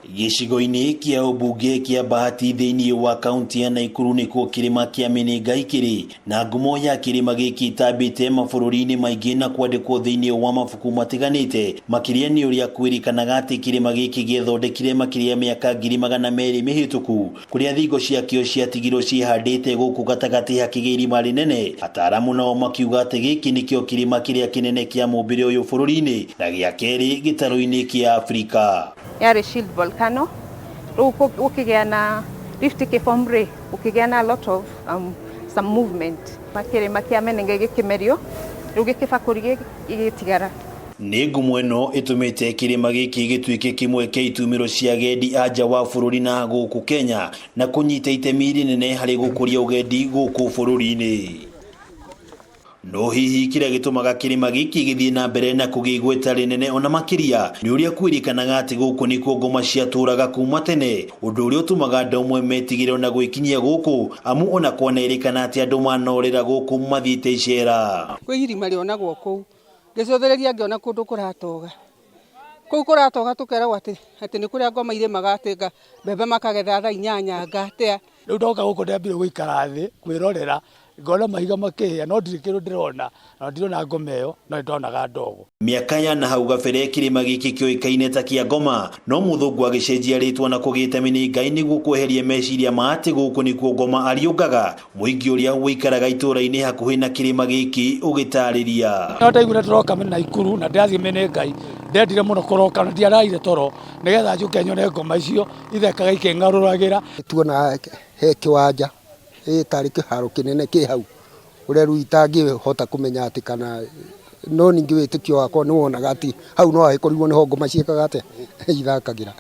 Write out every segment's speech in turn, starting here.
Gĩcigo-inĩ kĩa ũmbunge kĩa Bahati thĩinĩ wa kaunti ya Naikuru nĩkuo kĩrĩma kĩa Menengai kĩrĩ, na ngumo ya kĩrĩma gĩkĩ ĩtambĩte mabũrũri-inĩ maingĩ na kwandĩkwo thĩinĩ wa mabuku matiganĩte, makĩria nĩ ũrĩa kwĩrĩkanaga atĩ kĩrĩma gĩkĩ gĩethondekire makĩria ya mĩaka 200,000 mĩhĩtũku, kũrĩa thingo ciakĩo ciatigirwo ciĩhandĩte gũkũ gatagatĩ hakĩgĩa irima rĩnene. Ataaramu nao makiuga atĩ gĩkĩ nĩkĩo kĩrĩma kĩrĩa kĩnene kĩa mũmbĩre ũyũ bũrũri-inĩ na gĩa kerĩ gĩtarũ-inĩ kĩa Afrika. Yarĩ shield volcano rĩu gũkĩgĩa na rift ĩkĩform rĩ, gũkĩgĩa na a lot of some movement, kĩrĩma kĩa Menengai gĩkĩmerio, rĩu gĩkĩbakũri gĩgĩtigara. Nĩ ngumo ĩno ĩtũmĩte kĩrĩma gĩkĩ gĩtuĩke kĩmwe kĩa itumĩro cia agendi a nja wa bũrũri na gũkũ Kenya na kũnyita itemi rĩnene harĩ gũkũria ũgendi gũkũ bũrũri-inĩ. No hihi kĩrĩa gĩtũmaga kĩrĩma gĩkĩ gĩthiĩ na mbere na kũgĩa igweta rĩnene ona makĩria nĩ ũrĩa kwĩrĩkanaga atĩ gũkũ nĩkuo ngoma ciatũraga kuma tene, ũndũ ũrĩa ũtũmaga andũ amwe metigĩre ona gwĩkinyia gũkũ, amu ona kwanerĩkana atĩ andũ manorĩra gũkũ mathiĩte icera. Kwĩ irima rĩonagwo kũu, ngĩcũthĩrĩria ngĩona kũndũ kũratoga. Kũu kũratoga tũkeragwo atĩ atĩ nĩ kũrĩa ngoma irĩmaga atĩ mbembe makagetha thaa inyanya anga atĩa. Rĩu ndoka gũkũ ndambire gũikara thĩ kwĩrorera ngona mahiga makĩhĩa no ndirĩ kĩndũ ndĩrona na ndirona ngoma ĩyo no nĩndonaga ndogo. Mĩaka ya na hau gabere kĩrĩma gĩkĩ kĩoĩkaine ta kĩa ngoma, no mũthũngũ agĩcenjia rĩtwa na kũgĩta Menengai nĩguo kweheria meciria ma atĩ gũkũ nĩkuo ngoma ariũngaga. Mũingĩ ũrĩa ũikaraga itũũra-inĩ hakuhĩ na kĩrĩma gĩkĩ ũgĩtarĩria. No ndaiguire tũroka Naikuru na ndĩrathiĩ Menengai, ndendire mũno kũroka na ndiaraire toro nĩgetha njũke nyone ngoma icio ithekaga ikĩng'arũragĩra. Tuona he kĩwanja ĩ tarĩ kĩharo kĩnene kĩ hau ũrĩa rĩu itangĩhota kũmenya atĩ kana no ningĩ wĩtĩkio wakwa nĩ wonaga atĩ hau no hagĩkorirwo nĩho ngoma ciĩkaga atĩa ithakagĩra.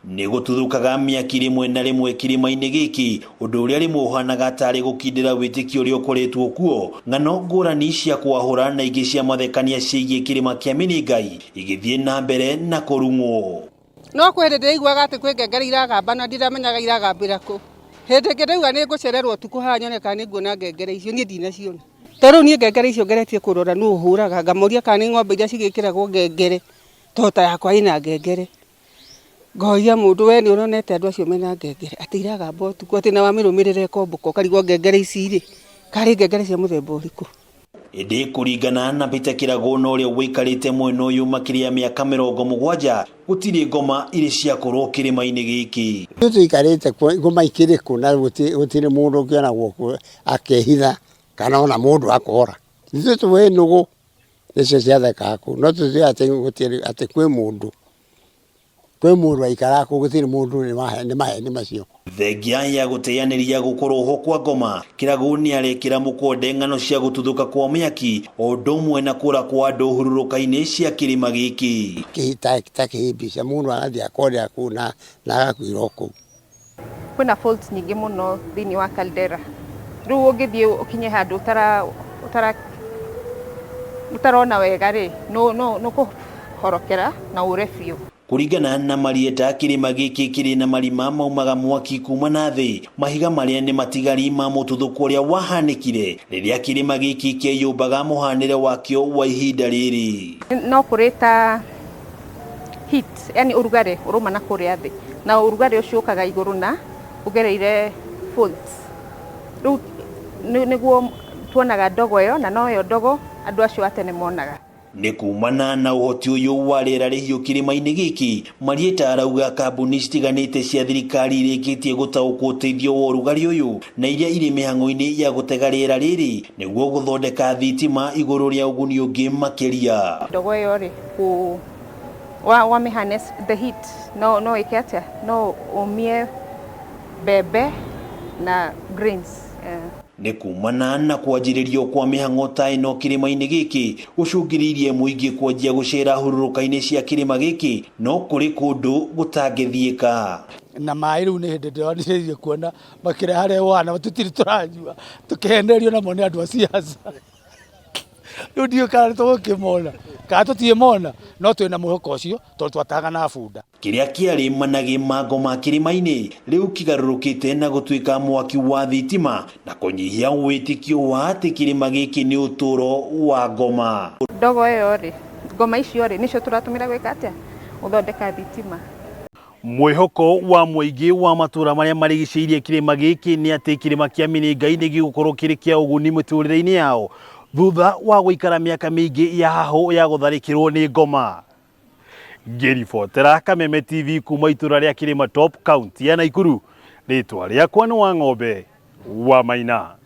Nĩ gũtuthũkaga mĩaki rĩmwe na rĩmwe kĩrĩma-inĩ gĩkĩ, ũndũ ũrĩa rĩmwe ũhanaga tarĩ gũkindĩra wĩtĩkio ũrĩa ũkoretwo kuo. Ng'ano ngũrani cia kwahũra na ingĩ cia mathekania ciĩgiĩ kĩrĩma kĩa Menengai igĩthiĩ na mbere na kũrung'wo. No kwĩ hĩndĩ ndĩraiguaga atĩ kwĩ ngengere iragamba na ndiramenyaga iragambĩra kũ. Hĩndĩ ĩngĩ ndauga nĩ ngũcererwo ũtukũ haha nyone kana nĩ nguona ngengere icio, niĩ ndinaciona. Ta rĩu niĩ ngengere icio ngeretie kũrora nũ ũhũraga, ngamoria kana nĩ ng'ombe iria cigĩkĩragwo ngengere, tondũ ta yakwa ĩna ngengere. Ngoria mũndũ we nĩ ũronete andũ acio mena ngengere atĩ iragamba ũtukũ atĩ na wamĩrũmĩrĩra ĩkombũka ũkarigwo ngengere ici rĩ, karĩ ngengere cia mũthemba ũrĩkũ. Ĩndĩ kũringana na Peter Kĩragũ na ũrĩa ũikarĩte mwena ũyũ makĩria ya mĩaka 70, gũtirĩ ngoma irĩ ciakorwo kĩrĩma-inĩ gĩkĩ. Ithuĩ tũikarĩte kuo ngoma ikĩrĩ kũ na gũtirĩ mũndũ ũkĩonagwo kuo akehitha kana ona mũndũ akora. Ithuĩ tũĩ nũgũ nĩcio ciathekaga kũu no tũtiũĩ atĩ gũtirĩ atĩ kwĩ mũndũ kwĩ mũndũ waikaraga kũu gũtirĩ mũndũ nĩ maheni macio. Thengia ya gũteanĩria gũkorwo ho kwa ngoma, Kĩragũ nĩ arekĩra mũkonde ng'ano cia gũtuthũka kwa mĩaki o ũndũ ũmwe na kũra kwa andũ hurũrũka-inĩ cia kĩrĩma gĩkĩ. Ta kĩhĩmbĩca mũndũ agathiĩ akorera kũu na agakuĩra o kũu. Kwĩna faults nyingĩ mũno thĩinĩ wa caldera. Rĩu ũngĩthiĩ ũkinye handũ ũtara ũtara ũtarona wega rĩ, nĩ ũkũhorokera na ũre biũ. Kũringana na Marieta, kĩrĩma gĩkĩ kĩrĩ na marima maumaga mwaki kuma na thĩ, mahiga marĩa nĩ matigari ma mũtuthũko ũrĩa wahanĩkire rĩrĩa kĩrĩma gĩkĩ kĩeyũmbaga mũhanĩre wakĩo wa ihinda rĩrĩ. No kũrĩ ta heat, yani ũrugarĩ ũrauma na kũrĩa thĩ, na ũrugarĩ ũcio ũkaga igũrũ na ũgereire faults. Rĩu nĩguo tuonaga ndogo ĩyo na noyo ndogo andũ acio a tene monaga. Nĩ kumana na ũhoti ũyũ wa rĩera rĩhiũ kĩrĩma-inĩ gĩkĩ, Marieta arauga kambuni citiganĩte cia thirikari irĩkĩtie gũtaũkwo ũteithio wa ũrugarĩ ũyũ na iria irĩ mĩhang'o-inĩ ya gũtega rĩera rĩrĩ nĩguo gũthondeka thitima igũrũ rĩa ũguni ũngĩ makĩria. Ndogo ĩyo rĩ, kũ wa, wa harness the heat no no ĩke atĩa, no ũmie mbembe na grains. Nĩ kumana na kwanjĩrĩrio kwa mĩhang'o ta ĩno kĩrĩma-inĩ gĩkĩ gũcũngĩrĩirie mũingĩ kwanjia gũcera hurũrũka-inĩ cia kĩrĩma gĩkĩ, no kũrĩ kũndũ gũtangĩthiĩka. Na maĩ rĩu nĩ hĩndĩ ndĩranĩrĩirie kuona makĩreha rewana tũtirĩ tũranyua tũkĩhenerio namo nĩ andũ a siasa. Rĩu ndiũĩ kana nĩ tũgũkĩmona kana tũtiĩmona, no twĩna mwĩhoko ũcio tondũ twatahaga na bunda. Kĩrĩa kĩarĩ managĩ ma ngoma kĩrĩma-inĩ rĩu kĩgarũrũkĩte na gũtuĩka mwaki wa thitima na kũnyihia wĩtĩkio wa atĩ kĩrĩma gĩkĩ nĩ ũtũũro wa ngoma. Ndogo ĩyo rĩ, ngoma icio rĩ, nĩcio tũratũmĩra gwĩka atĩa? Gũthondeka thitima. Mwĩhoko wa mũingĩ wa matũra marĩa marigicĩirie kĩrĩma gĩkĩ nĩ atĩ kĩrĩma kĩa Mĩnĩngai nĩ gĩgũkorwo kĩrĩ kĩa ũguni mĩtũrĩre-inĩ yao thutha wa gũikara mĩaka mĩingĩ ya hahũ ya gũtharĩkĩrwo nĩ ngoma. Ngĩribotera Kameme TV kuma itũra rĩa Kĩrĩma Top, kaunti ya Naikuru, rĩtwa rĩakwa nĩ Wang'ombe wa Maina.